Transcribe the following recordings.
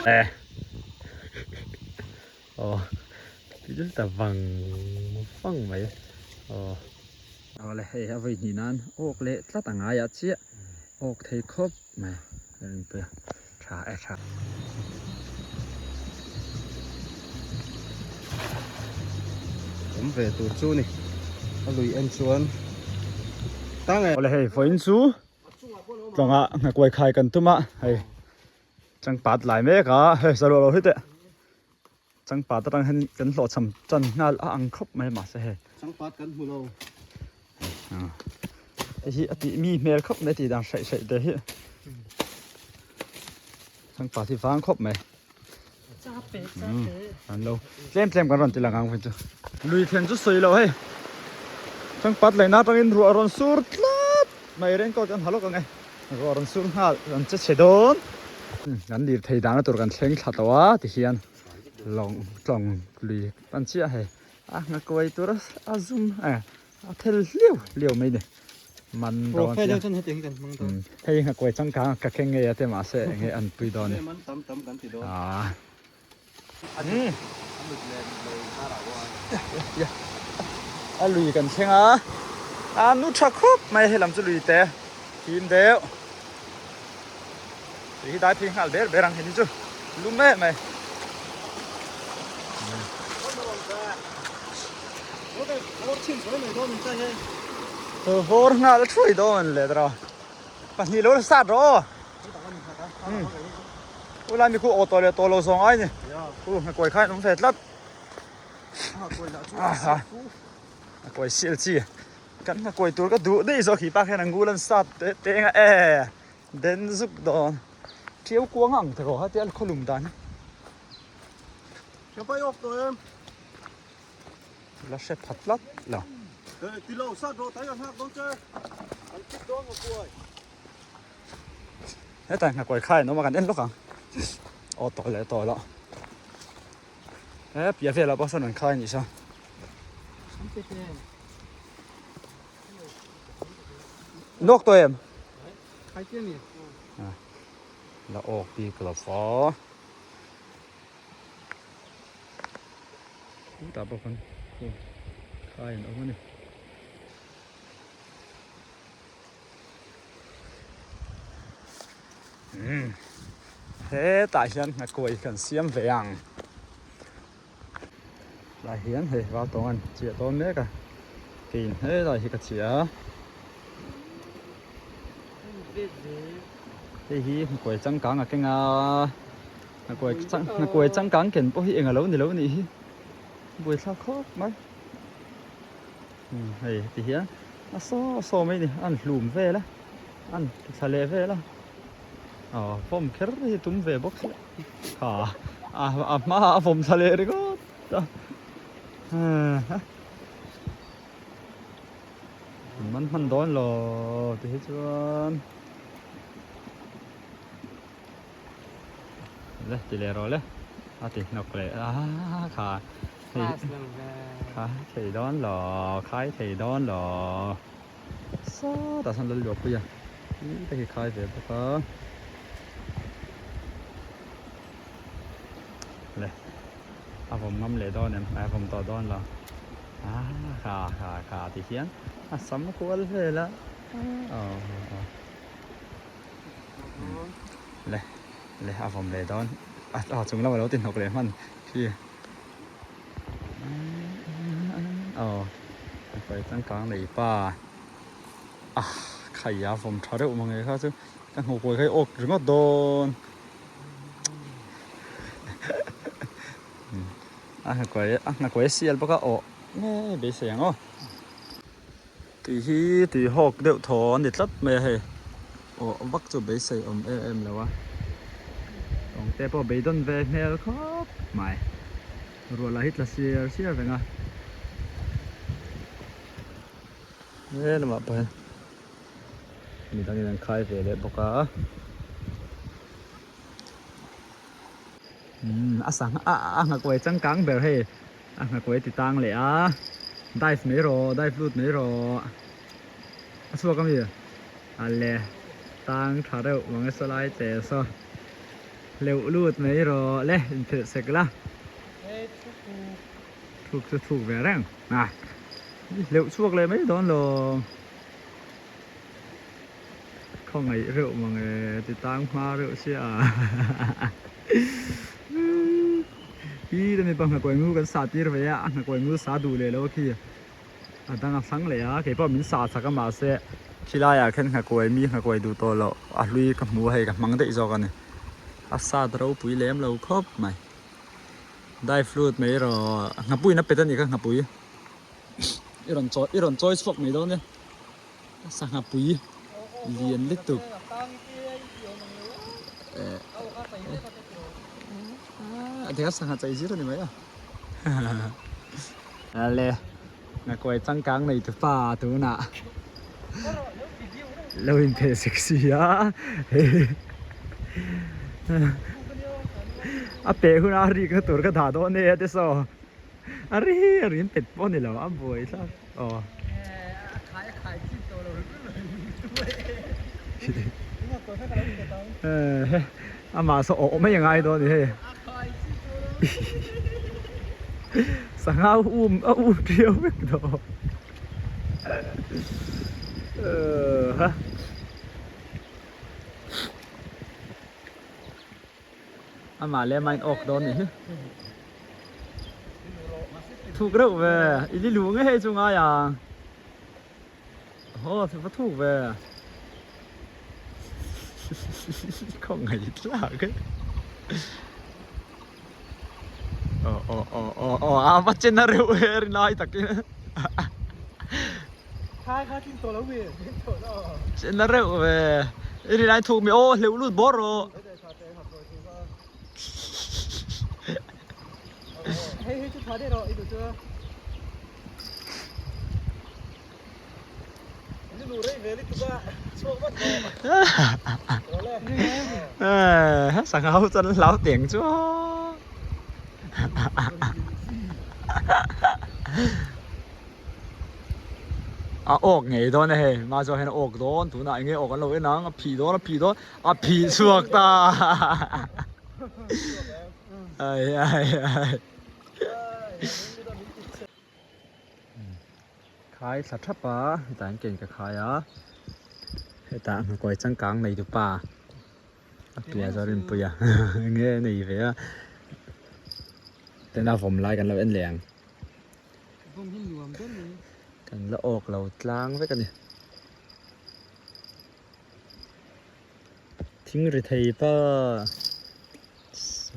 Eh. Aw ti ta vang vang mai aw. Awle hei a vawi hnih nan awk leh tlat a ngai ah chiah awk thei khawp mai a rinpui a tha e tha. Awm ve tur chu ni a lui en chuan tang e. Awle hei vawiin chu tlawngah nghakuai khai kan tum a hei changpat lai mek a hei saruah lo hi teh. Changpat atang hian kan hlawhchham tan nghal a ang khawp mai mahse hei. Changpat kan hmu lo. Hei hi a tih mi hmel khawp mai tih dan hraih hraih te hi. Changpat hi vang khawp mai. An lo tlem tlem kan rawn ti lang ang chu. Lui thlen chu sawi lo hei. Changpat laihna atangin ruah a rawn sur tlat mai raincoat kan ha lawk ang e. Ruah rawn sur nghal rawn che chhe dawn. Kan lir thei dana tur kan thleng thla tawh a tihian lawng tlawng lui pan chiah hei a nghakuai tur a zum eh a thel hliau hliau mai ni man dawn chiah hei nghakuai changkang ka keng ngei a te mahse enge an pui dawn ni ah A lui kan thleng a, a nu tha khawp mai a helam chu lui te him deuh tui hi dai phei nghal ber ber ang heni chu lum em mai. Vawr nghal thuai dawn an let rawh pahnih lo la sat rawh aw. U lai mi khu aw tawh leh tawh lo zawng ai ni. U nghakuai khan awm ve tlat. A kuai sial chi. Kan nghakuai tur ka duh daih zawk hi pa khian a ngul an sat te te eng a e den zuk dawn. Thiau kuang ang tiraw ha tia khawlum dan hi. Chapai awk tawh em? La hre pha tlat lo. Ti lo sat rawh tai ka nghak dawn che. Kan kip dawn nghakuai. Hetah nghakuai khai an awm a kan en lawk ang aw tawh leh tawh loh he piah velah pawh sawn an khai anih saw nawk tawh em la awk bik lo fa tah pawh khan khai an awm a ni. Hetah hian nghakuai kan siam ve ang tlai hian hei val tawng an chiah dawn mek a keiin helai hi ka chiah a hei hi nghakuai changkang a keng a nghakuai chang nghakuai changkang ken pawh hi eng alo ni lo nih hi buaithlak khawp mai. Hei ti hian a saw saw mai a ni a an hlum vel a an ti thla leh vel a aw vawm kher hi tum ve bawk si kha a a hmaah a vawm thla leh ringawt a man hman dawn lo ti hi chuan le ti leh rawh le a ti hnawk leh a kha. Khai thei dawn lo, khai thei dawn lo. Sawtah sawn Lalluahpui a tui te khi khai ve bawk a. Le a vawm ngam leh dawn em? A vawm tawh dawn lo. A kha kha kha ti hian a sam kual vel a. Aw aw. Le le a vawm leh dawn. A chung lamah lo ti hnawk leh hman khi. Aw a kawi changkang nei pa a khai a vawm tha reuh mange kha chu ka hmuh kawi kha i awk ringawt dawn a hnakuai a hnakuai a sial bawk a awh ngei beisei ang aw tui hi tui hawk deuh thaw a ni tlat mai a hei awh vak chu beisei awm em em lo a tawng te pawh beidawn ve hmel khawp mai ruah lah hi tla siar siar reng a he lamah pawh hian midangin an khai ve leh bawk a umm a sangha a a nghakuai changkang ber hei a nghakuai ti tang leh a dive mai rawh dive lut mai rawh a chhuak ami a le. tang tha reuh mang e sawlai che saw hleuh lut mai rawh le inphelh sek la thuk chu thuk ve reng a hleuh chhuak leh mai dawn lo khawngaih reuh mang e ti tang hma reuh sia hi te mipa nghakawih ngu kan sah tir ve a a nghakawih ngu sa duh leh lo a khi. A dang a thlang leh a, keipawh min sah chak a mahse khilaiah khan nghakuai mi nghakuai duh tawh loh a hlui ka hmu a hei ka hmang daih zawk a ni. A sat ropui lem lo khawp mai. Dai flute mai erawh nghapuiin a pet a nih kha nghapui i rawn chawi i rawn chawi chhuak mai dawn e sa nghapui lian lutuk eh a tikha sangha chei zir a ni mai a. Ale ngakuai changkang nei tu pa tunah lo in pheh sek si a a peh hunah a rik na tur ka dah dawn e a ti saw a ri a rin pet pawh ni lo a buai thlak aw Amah saw awh mai a ngai dawn a ni hei. Sangha um a um ṭiau vek tawh. Amah leh amah in awk dawn a ni hi. Thuk reuh ve, i li lu nge hei chu ngai ang. Aw va thuk ve khaw ngaih tlak e aw aw aw aw aw a va chen a reuh e rin ai takin chen a reuh ve i rin ai thuk mi aw hleuh lut bawr rawh Sangha ho chuan an hlau teng chu a awk ngei dawn a hei hma zawh hian a awk dawn tunah enge awk an lo en ang a phih dawn a phih dawn a phih chhuak ta ai ai ai. Khai thla thap a hetah hian ken ka khai a hetah hmakawi changkang nei tu pa a piah zawr inpui a enge a nei ve a tena vawm lai kan lo en leh ang kan la awk lo tlang vek a ni thing ri thei pa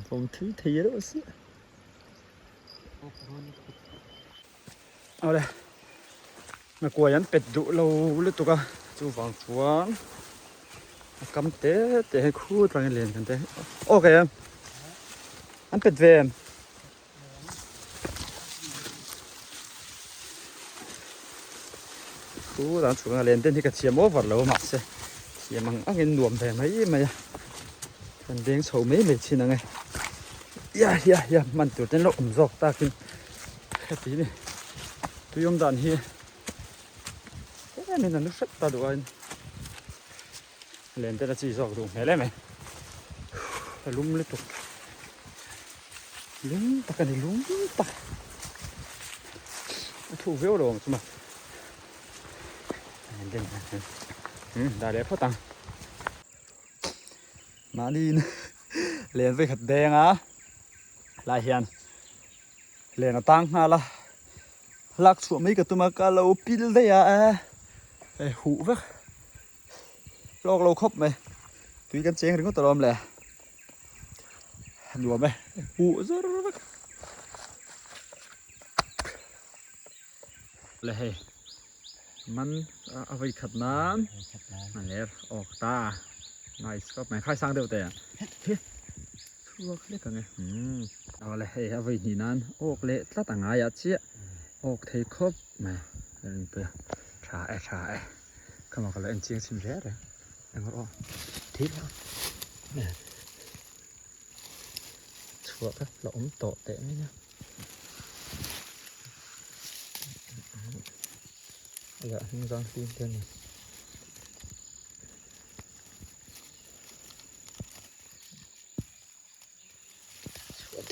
vawm thui thei reuh si. Awle hnakuai an pet duh lo lutuk a chuvang chuan a kam te te hi khu tangin len kan te ok em an pet ve em khu tang chhunga len ten hi ka thiam over lo mahse thiam ang angin nuam ve mai mai a. Kan veng chho mai mai thin ang e. Ya ya ya hman tur ten lo awm zawk takin heti ni tui awm dan hi em in a nu hrep ta duh a in len ten a chi zawk duh hmel em e a lum lutuk lum tak a ni lum tak a thu viau lo ang chu maw dah leh phawt ang. Mahniin len vei khat deng a lai hian len a tang nghal a lak chhuah mai ka tum a ka lo pil daih a e huh vek hlawk lo khawp mai tui kan cheng ringawt alawm le nuam e huh zawr vek le hei. Man a vei khat nan a ler awk ta nice khawp mai khai sang deuh te he chhuak hlek ang e awle hei a vei hnih nan awk leh tlat a ngai ah chiah awk thei khawp mai a rin pui a tha e tha e khama ka lo en chiang chhin reng reng eng rawh aw thil chhuah kha la awm tawh teh mai a. Lah hnung zang hlim te a ni.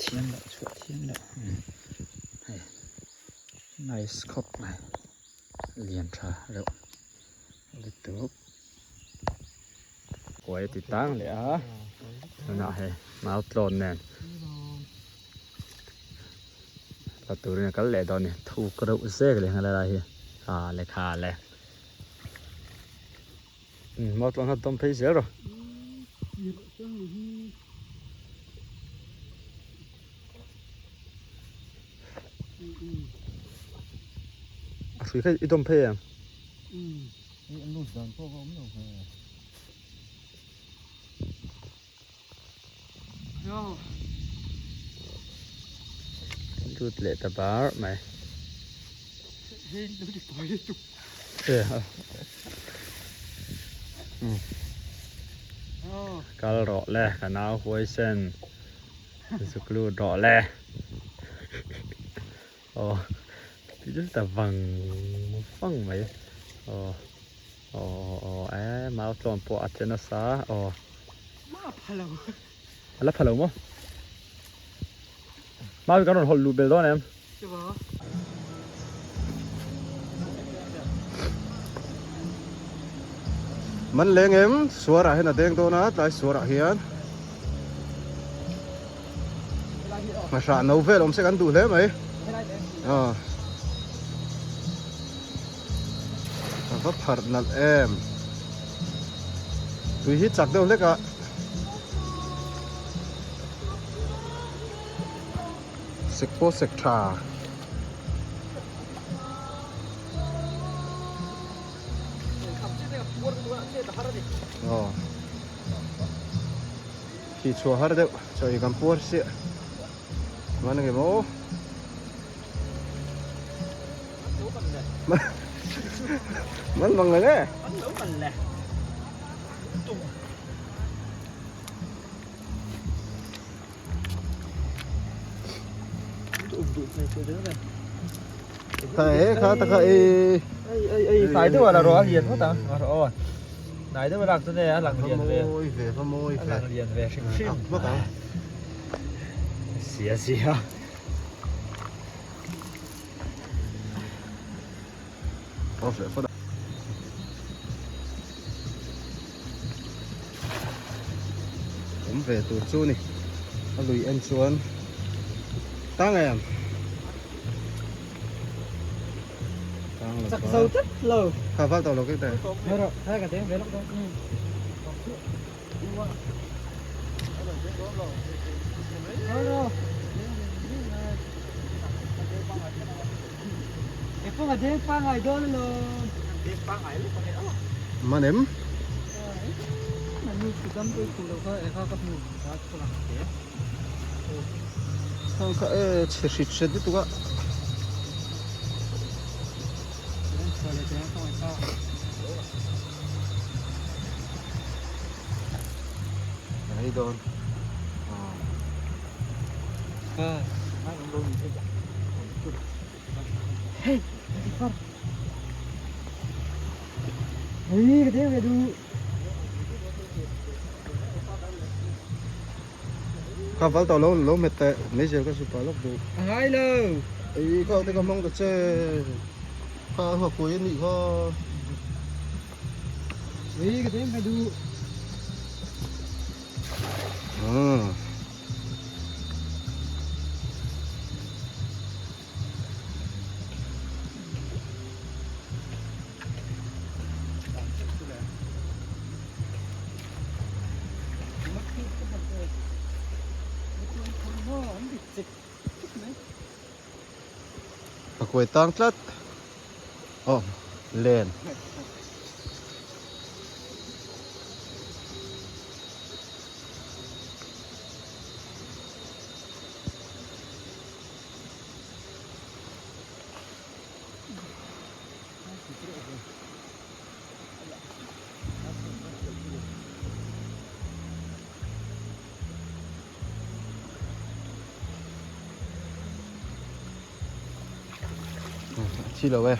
Thiam loh chhuah thiam loh hei nice khawp mai lian tha reuh lutuk kuai a ti tang leh a tunah hei mau tlawn nen la turin a kal leh dawn a ni thuk reuh zek leh nghal a lai hi a lehkha le mau tlawn kha dawm phei zel rawh. A hrui kha i dawm phei em? Lut leh ta bar mai. Kal rawh le ka nau huai sen zuk lut rawh le aw thil ta vang vang mai aw aw aw e mau tlawn pawh a che nasa aw a la pha lo maw mau hi kan rawn hawlh luh belh dawn em. Man leng em suar ah hian a deng dawn a tlai suar ah hian nghahrah no vel awm se kan duh hle mai a a va pharh nalh em tui hi chak deuh hlek a. Sek pawh sek tha. Aw. Khi chhuah har deuh chaw ei kan puar siah. Man nge maw? Man mang le nge? Kha kha ta kha e ei ei hnai deuh a la rawh a lian ngawt ang a rawh aw hnai deuh a lak chu ne a lang lian ve mawi ve va mawi ve a lang lian ve hrim hrim ngawt ang sia sia off leh phawt a. Awm ve tur chu ni a lui en chuan tang em tang lo chak zo tlat lo kha val tawh lo kek te hai ka deng ve lawk dawn Man em? Thang kha e chhe hrit hret lutuk a. Hei dawn. Kha val tawh lo lo met teh mai zel ka su pah lawk duh. A ngai lo. Ei kha te ka hmang ta che. Kha a huakuai a nih kha. Ei ka deng ka duh. Umm. A kuai tang tlat aw len. Thi lo e.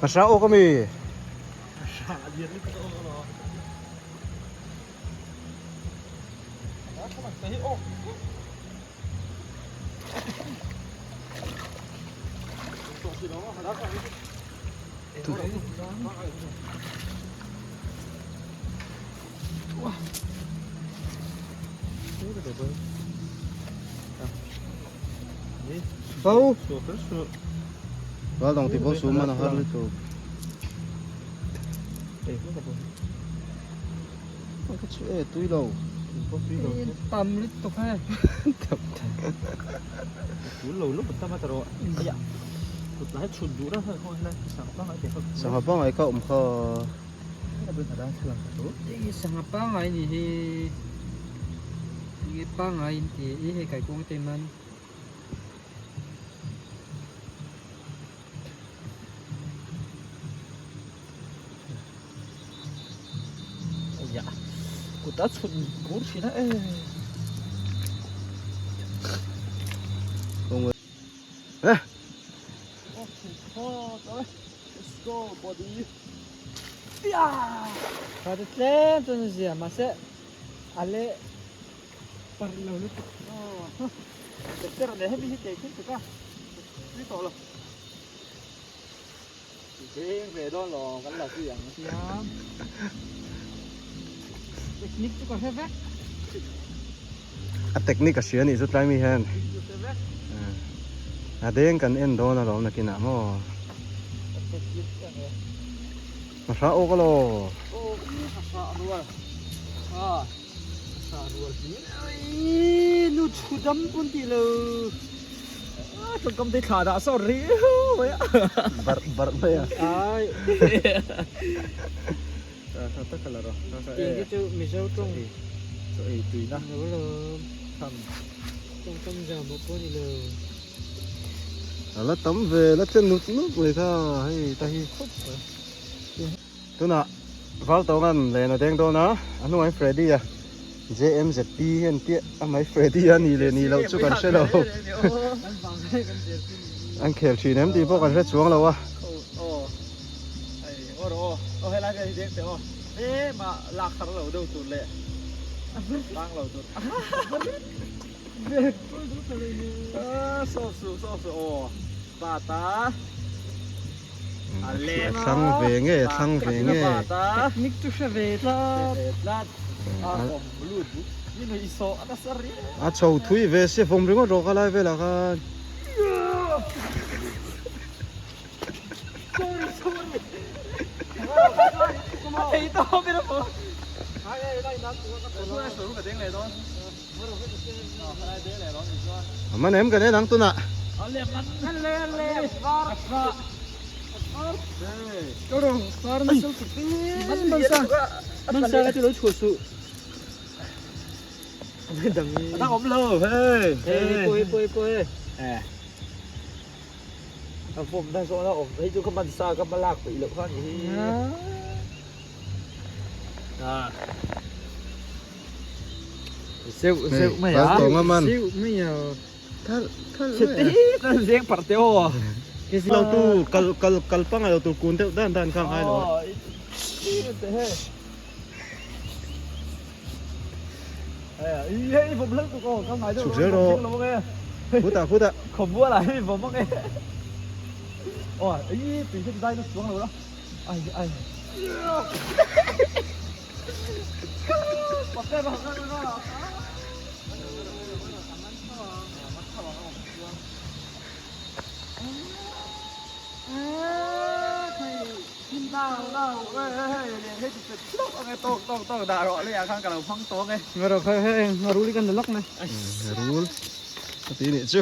Ka hra awk ami. Ka hra lian lutuk awk alawm. Bo Ral dang ti bo su man a har lutuk. Ka chu e tui lo. Tam lutuk he. Tui lo lutuk tam a ta rawh. Aya. Kut lai chhut duh reng kha khaw helai sangha pangai te kha. Sangha pangai kha awm kha. Hei sangha pangai ni hi. Enge pangai in ti i hei kaikuang te man. Kut a chhun bur thin a e. Eh. Let's go buddy. Tha te tlem chuan a zia mahse a leh parh lo lutuk. Ter leh hemi hi kei khin tuk a tui tawh lo. Deng ve dawn lo kan la zui ang. Siam. Technique chu ka hre vek. A technique a hria nih chu tlai mi hian. A deng kan en dawn alawm nakinah maw. A hra awk alaw. Aw a hra rual. A hra rual hlir. Ui nu thu dam pawn tih lo. A tawngkam te thla dah sawn riau mai a. Barh barh mai a. Ai. Tha tak a la rawh. Tiang te chu Mizo tawng. Chaw ei tuina. Lo lo. Tham. Tawngkam zam pawh pawh ni lo. A la tam ve la chen nut nut mai kha hei ta hi. Tunah Valtawnga'n len a deng dawn a, a hnuai Freddy a JMZP hian tiah a mai Freddy a ni leh ni loh chu kan hre lo. An khel thin em tih pawh kan hre chuang lo a. A thlang ve nge a thlang ve nge. Technique chu hre ve tlat. A chho thui ve sia vawm ringawt rawh ka lai velah khan. A man em kan en ang tunah. A vawm na zawhna awm phei chu ka man sa ka hma lak peih loh kha a ni hi. Zeuh zeuh mai a. Tawng a man. Zeuh mai a. Thal thal mai a. Chhe te zeng parh te aw. Lo tu kal kal kal pangai lo tur kun deuh dan dan kha ngai lo. Chhuk zel rawh. Khutah khutah. Rul a ti nih chu.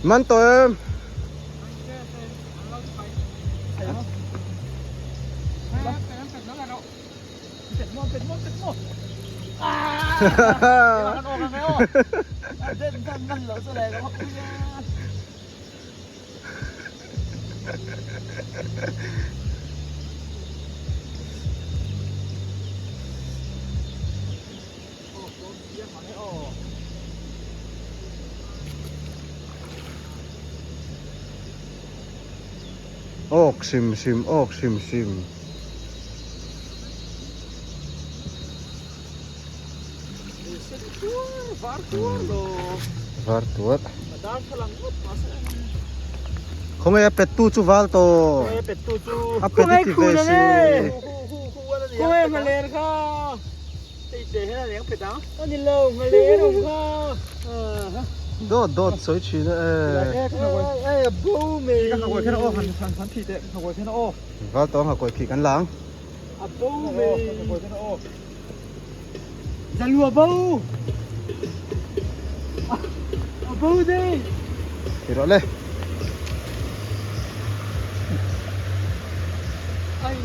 Man tawh em? Awk hrim hrim awk hrim hrim. Var tuar. Khawnge a pet tu chu val tawh. A pet i ti ve si. Khawnge nghaler kha. Ani lo nghaler awm kha. Dawt dawt sawi thin a e. Ai a bo mai. Val tawh ang hakawi phih kan la ang. A bo mai. Zalua bo. A bo dei. Ti rawh le. Ai.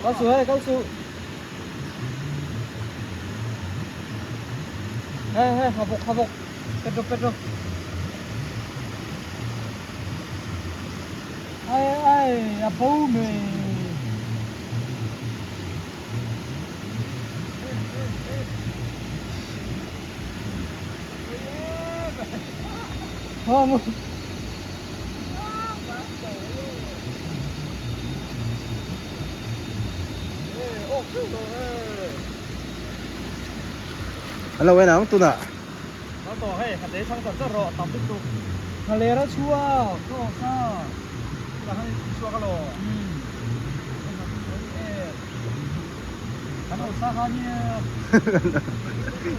Kal suh hei kal suh. Hei hei ha bawk ha bawk pet rawh pet rawh. Ai ai a bo mai. An lo en ang tunah.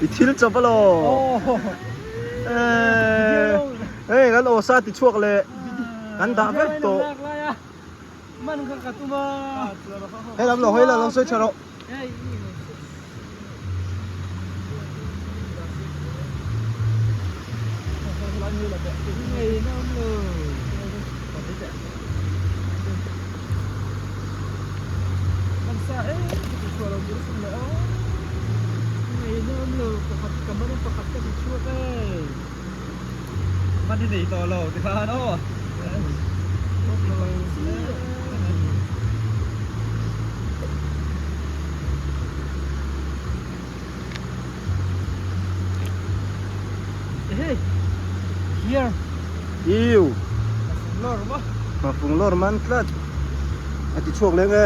I thil chawp alaw. Hei kan aw sa ti chhuak leh kan dah vek tawh. Hei lam lo hawi la lo sawi tha rawh. Man i nei tawh lo ti khan aw. Here. Iu. Lor ma. Mafung lor man tlat. A ti chhuak leng e.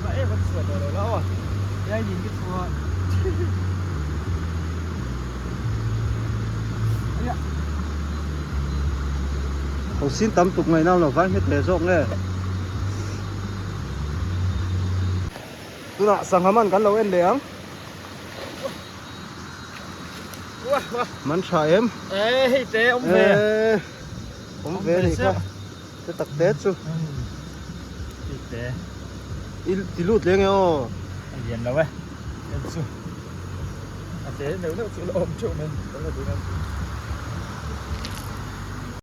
Ma e kan chhuah tawh lo la aw. Yai din ki chhuah. Ho sin tam tuk ngaih nau lo vai hmet ve zawk nge. Tunah sangha man kan lo en leh ang. Man tha em? E hei te awm ve. E awm ve ni kha. Te tak te chu. Hei te. I ti lut leng e aw. A lian lo e. En chu. A te neuh neuh chu la awm theuh mai.